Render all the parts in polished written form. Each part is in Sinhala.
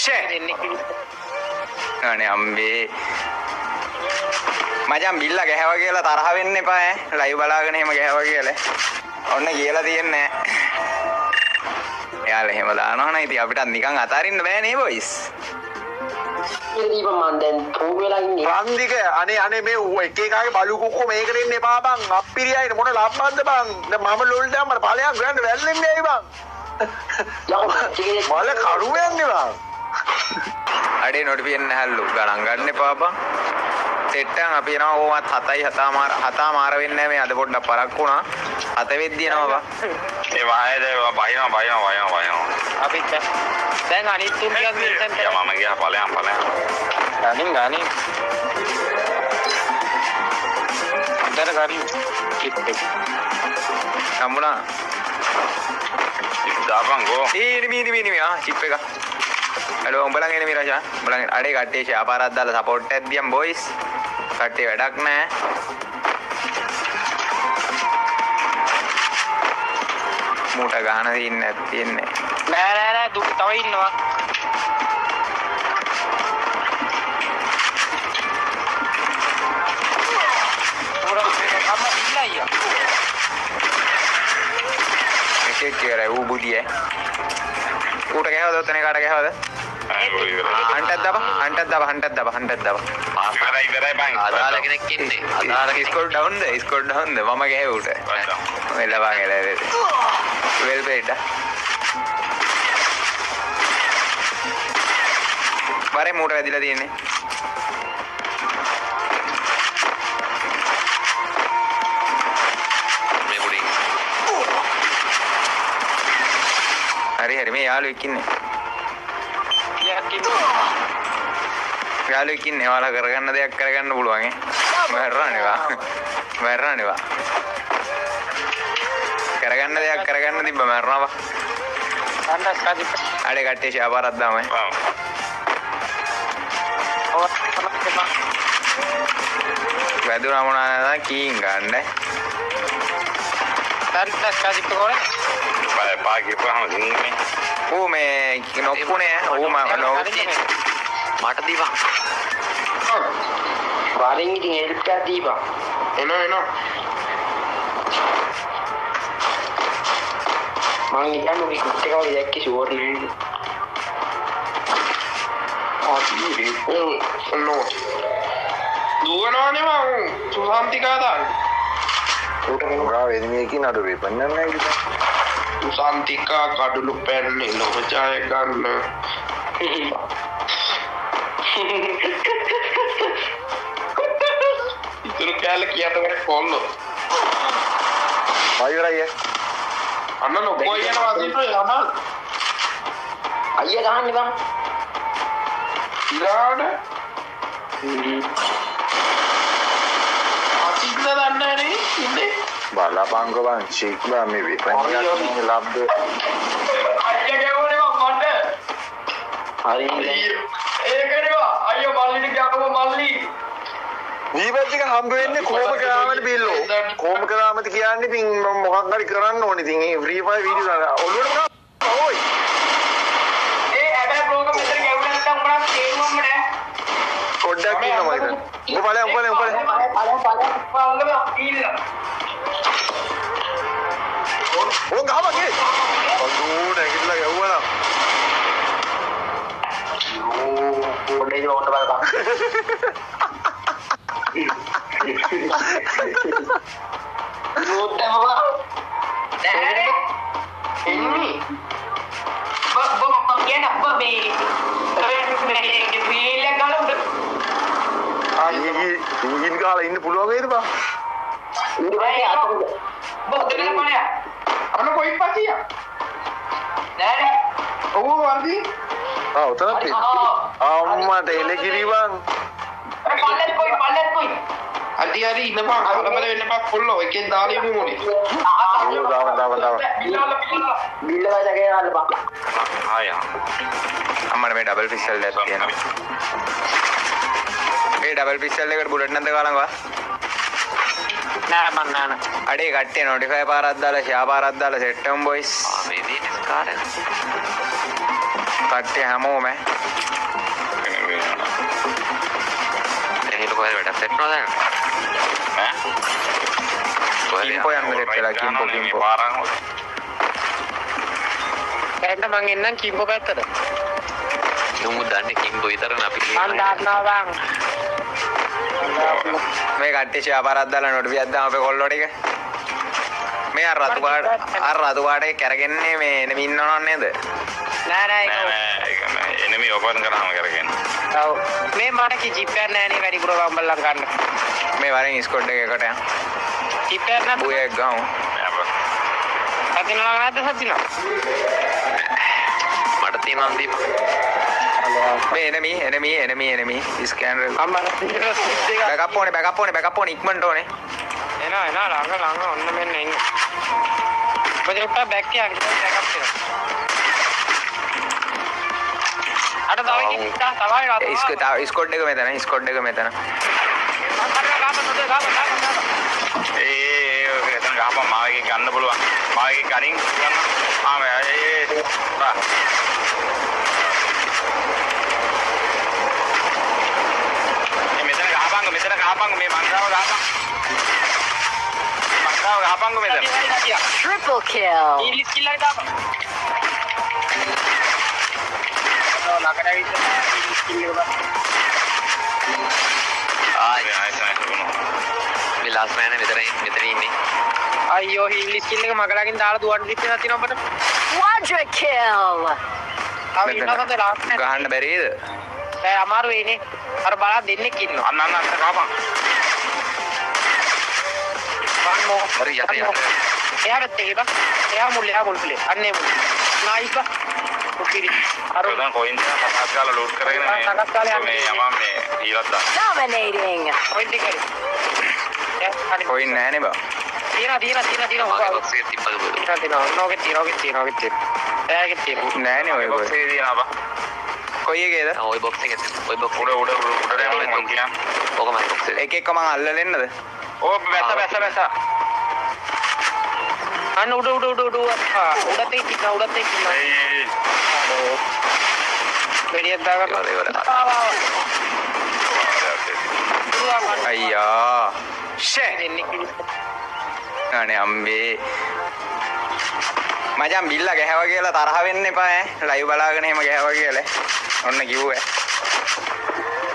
ෂේ අනේ අම්බේ මචං බිල්ලා ගැහැවා කියලා තරහ වෙන්න එපා ඈ. ලයිව් බලාගෙන එහෙම ගැහැවා කියලා. ඔන්න කියලා තියෙන්නේ නෑ. එයාලා එහෙම දානවනම් ඉතින් අපිටත් නිකන් අතාරින්න බෑ නේ බොයිස්. ඉතින් මං දැන් පොහු වෙලා ඉන්නේ. රන්දික අනේ අනේ මේ එක එකාගේ බලු කුක්කෝ මේකට එන්න එපා බං. අප්පිරියයිනේ මොන ලබ්බන්ද බං. දැන් මම ලොල් දැන් මට ඵලයක් ගන්න වැල්ලෙන්නේ ඇයි බං. මල කරුවයන්නේ බං. අඩේ නොටිෆිකේෂන් නැහැලු ගණන් ගන්න එපා බං. සෙට් එකන් අපි එනවා කොහොමත් 7යි 7:15 වෙන්නේ නැහැ මේ අද පොඩ්ඩක් පරක්කු වුණා. 7 වෙද්දි එනවා බං. ඒ වායද බයිනවා බයිනවා බයිනවා බයිනවා. අපිත් දැන් අනිත් තුන් ටිකක් මෙතෙන් යා මම ගියා ඵලයන් ඵලයන්. ගනින් ගනින්. අතර ගනි කිප් එක. හම්බුණා. චිප් දාපන් ගෝ. ඒ නිමි නිමි නිමි ආ චිප් එක. හලෝ උඹලන් එනේ මිරාජා. උඹලන් අඩේ කට්ටිය ෂෙයා පාරක් දාලා සපෝට් එකක් දියන් බොයිස්. කට්ටිය වැඩක් නෑ. මූට ගහන දින්න තියෙන්නේ. නෑ නෑ නෑ දුක තව ඉන්නවා. අම්මා ඉන්න අයියා. එකෙක් ඉවරයි ඌ බුදියේ. ඌට ගැහවද ඔතන කාට ගැහවද? හන්ටක් දාපන් හන්ටක් දාපන් හන්ටක් දාපන් හන්ටක් දාපන්. ඉවරයි ඉවරයි බං. අදාළ කෙනෙක් ඉන්නේ. අදාළ කෙනෙක් ස්කෝර් ඩවුන්ද? ස්කෝර් ඩවුන්ද? මම ගැහුවේ ඌට. මෙල බං එල එල. වෙල් ප්ලේඩ්. වරේ මූට වැදිලා තියෙන්නේ. මේ පොඩි. හරි හරි මේ යාළුවෙක් ඉන්නේ. යාළුවෙක් ඉන්නේ. ඔයාලා කරගන්න දෙයක් කරගන්න පුළුවන් ඈ. මැරෙන්නේ වා. මැරෙන්නේ වා. කරගන්න දෙයක් කරගන්න තිබ්බ මැරෙනවා බා. අඩේ කට්ටිය ෂෙයා පාරක් දාමු ඈ. වැදුනා මොනවා නේද කීන් ගන්න. පා කියපුවාම දින්නේ. ඌ මේ නොක්කුනේ ඌ මම මට දීපන්. වරින් ඉතින් හෙල්ප් එකක් දීපන්. එනවා එනවා. මං හිතන්නේ ඔය කිට් එක වගේ දැක්කේ ෂුවර් නේ. ආ නෝ. දුවනවනේ මං සුසාන්තිකා දාන්න. ඌට මොකා වෙන්නේ අර වෙපන් නෑ කියලා. සුසාන්තිකා කඩලු පැන්නේ ලොව ජය ගන්න. ඉතුරු කෑල්ල කියන්න බෑ කොල්ලෝ. ආයෙ ඉවරයි. අන්න ලොකෝ අයියා වදින්න යමන්. අයියා ගහන්නේ බං. ඉරාඩ අතින්න දන්නේ නෑනේ ඉන්නේ. බලපංකෝ බං චික් බං මේ වෙපන් එකක් නේ ලබ්ද. අයියා ගැහුවනේ බං මට. හරි. ඒකනේ බං අයියා මල්ලිට ගැහුවා මල්ලි. දීපත් එක හම්බ වෙන්නේ කොහොම කරාමද බිල්ලෝ? කොහොම කරාමද කියන්නේ ඉතින් මොකක් හරි කරන්න ඕනේ. ඉතින් ඒ ෆ්‍රී ෆයර් වීඩියෝ දාලා ඔළුවට ගන්න ඕයි. ඒ හැබැයි ප්‍රෝග්‍රෑම් මෙතන ගැහුවා නැත්තම් උඹට තේරුම්ම නෑ. පොඩ්ඩක් ඉන්න මම හිතන්නේ. උඹ ඵලයන් ඵලයන් ඵලයන්. ඵලයන් ඵලයන්. ඕන් ගහපන් ඒ. අඩෝ නැගිටලා ගැහුවා නම්. පොඩ්ඩක් ඉන්න ඕන්න බලපන්. රෝට්ටම බා. නෑ එන්නේ. ඔබ මම කියන්නේ ඔබ මේ මේ රීල් එක ගාලා උඩ ආයේ ඊගින් ගාලා ඉන්න පුළුවන් වේද බා? ඊට පස්සේ අතට ඔබ උඩට ඵලයක්. අන්න කොයි පස්සියා? නෑ නෑ. ඔව් වර්ධි. ආ උතනත් තියෙනවා. අම්මට එලකිරි බං. පල්ලෙත් කොයි පල්ලෙත් කොයි. හරි හරි ඉන්නපන් කලබල වෙන්න එපා කොල්ලෝ එකෙන් දාලා ඉමු මොනේ. ඔව් දාන්න දාන්න දාන්න. බිල්ලාල බිල්ලාල. බිල්ල වගේ ගහන්න බං. ආය. අම්මට මේ ඩබල් පිස්ටල් එකක් තියෙනවා. මේ ඩබල් පිස්ටල් එකට බුලට් නැද්ද ගාලන් වා? නෑ බං නෑ නෑ. අඩේ කට්ටිය නොටිෆයි පාරක් දාලා ෂෙයා පාරක් දාලා සෙට් වෙමු බොයිස්. ආ මේ තියෙන ස්කාර් එක. කට්ටිය හැමෝම යන්න කොහෙද වැඩක් සෙට් වෙනවද දැන්? ඈ? කිම්පෝ යන්න සෙට් වෙලා කිම්පෝ කිම්පෝ. පාරන් දැන් මං එන්නම් කිම්පෝ පැත්තට. උඹ දන්නේ කිම්පෝ විතරනේ අපි මං දන්නවා බං. මේ කට්ටිය ෂෙයා පාරක් දාලා නොටිෆියක් දාම අපේ කොල්ලෝ ටික. මේ අර රතු පාට අර රතු පාට එක කැරගෙන්නේ මේ එනමි ඉන්නවනව නේද? නෑ නෑ නෑ නෑ ඒක නෑ එනමි ඕපන් කරාම කරගෙන. ඔව් මේ මට කි ජිප් එකක් නෑ නේ වැඩිපුර බම්බල්ලම් ගන්න. මේ වරෙන් ස්කොඩ් එක එකට යන්. ජිප් එකක් නැද්ද? බුය එක ගමු. නෑ බං. සතිනවා නැද්ද සතිනවා? මට තියෙනවා දීපන්. මේ එනමි එනමි එනමි එනමි ස්කෑනර් අම්මා බෑකප් ඕනේ බෑකප් ඕනේ බෑකප් ඕනේ ඉක්මනට ඕනේ. එනවා එනවා ළඟ ළඟ ඔන්න මෙන්න ඉන්න. ඔබ දෙපා බෑක් තියන්න බෑකප් තියෙනවා. අර තව එකෙක් තව එකක් ස්කොඩ් එක මෙතන ස්කොඩ් එක මෙතන. ඒ ඒ ඒ එතන ගහපන් මාව එකෙක් ගන්න පුළුවන්. මාව එකෙක් ගනින් ගන්න. ආ මේ ඒ බා. මේ මෙතන ගහපන් මෙතන ගහපන් මේ මංගාව ගහපන්. මංගාව ගහපන් මෙතන. Triple kill. English කිල් එක දාපන්. ළඟට ඇවිල්ලා ඉංග්‍රීසි කිල් එක බා. ආයි ආයි ආයි වුණා. මේ ලාස්ට් මෑන් මෙතන මෙතන ඉන්නේ. අයියෝ ඉංග්‍රීසි කිල් එක මගලකින් දාලා දුවන්න ඉස්සෙල්ලා තියෙනවා අපට. Quadra kill. තව ඉන්නවද ලාස්ට් මෑන්? ගහන්න බැරිද? බෑ අමාරු වෙයිනේ. අර බලා දෙන්නෙක් ඉන්නවා. අන්න අන්න අන්න ගහපන්. වන් මෝ. හරි යට යට. එහා පැත්තේ බා. එහා මුල් එහා මුල් ප්ලේ. අන්න ඒ මුල්. නයිස් බා. උපිරි. අර ඔය දැන් කොයින් ටික සකස් ගාලා ලූට් කරගෙන මේ සකස් ගාලා යන්න. මේ යමන් මේ ඊරත් දාන්න. Dominating. කොයින් ටික හරි. හරි. කොයින් නෑනේ බා. තියෙනවා තියෙනවා තියෙනවා තියෙනවා. මගේ බොක්ස් එකේ තිබ්බද කොහෙද? තියෙනවා තියෙනවා. නෝකේ තියෙනවා ඕකේ තියෙනවා ඕකේ තියෙනවා. එයාගේ තියෙනවා. නෑනේ ඔය බොක්ස් කොයි. එකේ තියෙනවා බා. කොයි එකේද? ඔය බොක්ස් එකේ තිබ්බ. ඔය බොක්ස් උඩ උඩ උඩ උඩ යනවා මං කියන්නේ. ඕක මගේ බොක්ස් එකේ. එක එක මං අල්ලලා එන්නද? ඕ බැස්ස බැස්ස බැස්ස. අන්න උඩ උඩ උඩ උඩ ආ උඩත් එක්ක ඉන්නවා උඩත් එක්ක ඉන්නවා. ඒ අඩෝ. වෙඩියක් දාගන්න. ඉවර ඉවර. ආ ආ. අයියා. ෂේ. දෙන්නෙක් ඉන්නවා. අනේ අම්බේ. මචං බිල්ලා ගැහැවා කියලා තරහ වෙන්න එපා ඈ. ලයිව් බලාගෙන එහෙම ගැහැවා කියලා. ඔන්න කිව්වේ.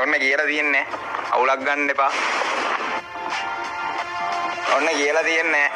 ඔන්න කියලා තියන්නේ. අවුලක් ගන්න එපා. ඔන්න කියලා තියන්නේ.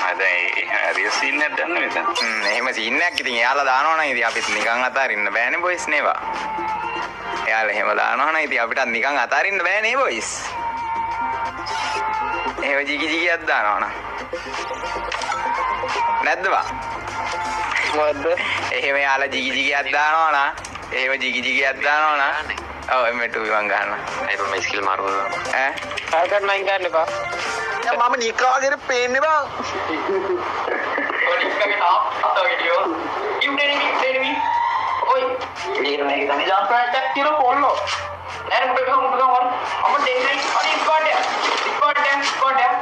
ආ දැන් ඒ රියල් සීන් එකක් දන්නේ මෙතන. එහෙම සීන් එකක් ඉතින් එයාලා දානවා නම් ඉතින් අපිත් නිකන් අතාරින්න බෑනේ බොයිස් නේ බා. එයාලා එහෙම දානවා නම් ඉතින් අපිටත් නිකන් අතාරින්න බෑනේ බොයිස්. එහෙම ජිගි ජිගියක් දානවා නම්. නැද්ද බා? මොකද්ද? එහෙම එයාලා ජිගි ජිගියක් දානවා නම් එහෙම ජිගි ජිගියක් දානවා නම් ඔව් එම්ටු මං ගන්නවා. ඒ මම ස්කිල් මාරු කරනවා. ඈ ටාර්ගට් නයින් ගන්න එපා. දැන් මම නිකාගෙන පේන්නේ බං. ඔය නික්කගේ තාත්තා වගේ ටියෝ. ඉම්ඩෙනි ඉම්ඩෙනි. ඔයි. ඒක මේක තනි ජම්ප් එකක් තියෙන පොල්ලෝ. නෑ නෑ මුට ගහ මුට ගහ වර. අම්ම දෙන්නයි අනේ ස්ක්වාඩ් එක. ස්ක්වාඩ් එක ස්ක්වාඩ් එක.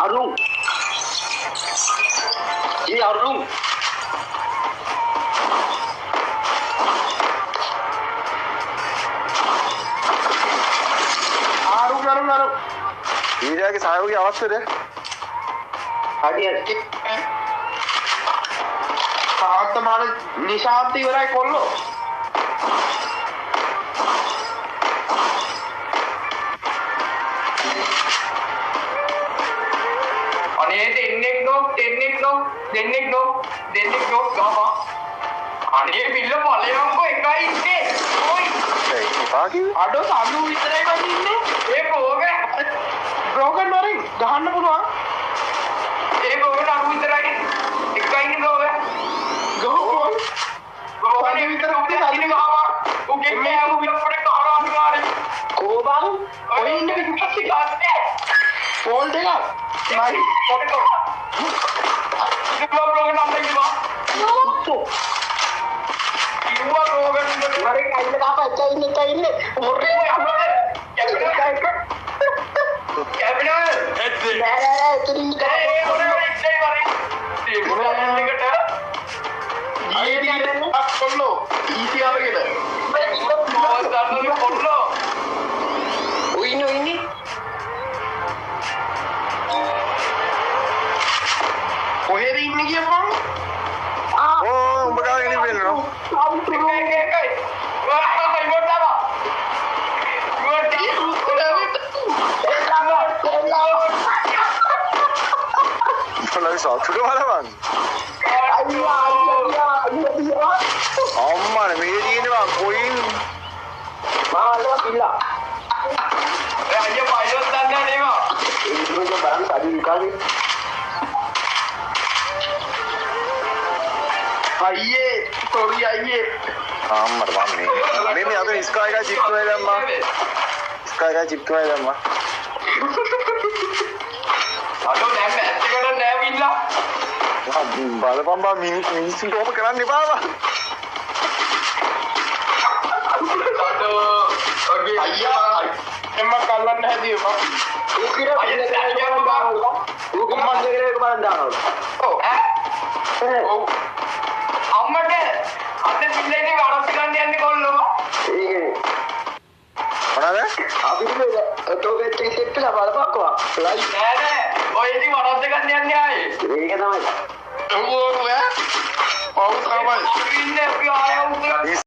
අරුන්. ඒ අරුන්. අරුන් අරුන් අරුන්. ඊරයාගේ සහයෝගය අවශ්‍යද? හරි හරි. තාත්ත මාන නිශාන්ත ඉවරයි කොල්ලෝ. අනේ දෙන්නෙක් නෝ දෙන්නෙක් නෝ දෙන්නෙක් නෝ දෙන්නෙක් නෝ ගහපන්. අනේ බිල්ල ඵලයන්කෝ එකයි ඉන්නේ. ඔයි ඒ එපා කිව්වේ. අඩෝ සඳු විතරයි මං ඉන්නේ. ඒ බෝග බ්‍රෝකන් වරින් ගහන්න පුළුවන්. ඒ බෝග නරු විතරයි එකයි ඉන්නේ බෝග. ගහුවොත් බෝග නේ විතර උඩ ඉන්නේ ගහපන්. උගේ කෑම විතර ගහනවා අනිවාර්යෙන්. කෝ බං ඔය ඉන්නේ පිටිපස්සේ ගන්නේ. පෝල් දෙකක්. නයි ෆොටෝ. කිව්වා බ්‍රෝග නම් කිව්වා. කිව්වා බ්‍රෝග නම් වරින් අයින්න ගහපන් එකයි ඉන්නේ එකයි ඉන්නේ. මොරේ අපේ කැබිනල් නෑ නෑ නෑ එතන ඉන්නේ. ඒ මොරේ ඉන්නේ වරින්. ඒ මොරේ එකට ජීඩී කොල්ලෝ ඊසි අරගෙන. මොකද දන්නවද එකයි එකයි. වා ඉවර් තමයි. ඉවර් තමයි සතුට බලපන්. අයියා අයියා අයියා අම්මනේ මේ තියෙනවා කොයින් මාළව බිල්ලා. ඒ අයියා පයිලොට් දන්නේ නැහැ නේ. ඒක බලන්න අඩි විකාරේ. අයියේ සෝරි අයියේ. අම්මට බං මේ මේ අද ස්කයි එකයි චිප් තුනයි දැම්මා. ස්කයි එකයි චිප් තුනයි දැම්මා. අඩෝ දැන් මැච් එකට නෑ විල්ලා. බලපන් බං මිනිස්සුන්ට ඔහොම කරන්න එපා බං. අඩෝ ඔගේ අයියා එම්ම කල්ලන්න හැදියේ බං. ඌ කියලා අයියා ඌ කම්මස් දෙකේ බලන් දානවා. ඔව් ඈ ඔව් අම්මට අද පිල්ලේ වරස් ගන්න යන්නේ කොල්ලෝ. ඒකනේ. මොනවාද? අපිට ඔටෝ බෙට් එක සෙට් වෙලා බලපන්කෝ. ලයිව්. නෑ නෑ ඔය ඉතින් වරස් ගන්න යන්නේ ආයේ. ඒක තමයි. ඔව් ඔව් ඈ. ඔව් තමයි. අපි ඉන්නේ අපි ආයෙ උත්තර.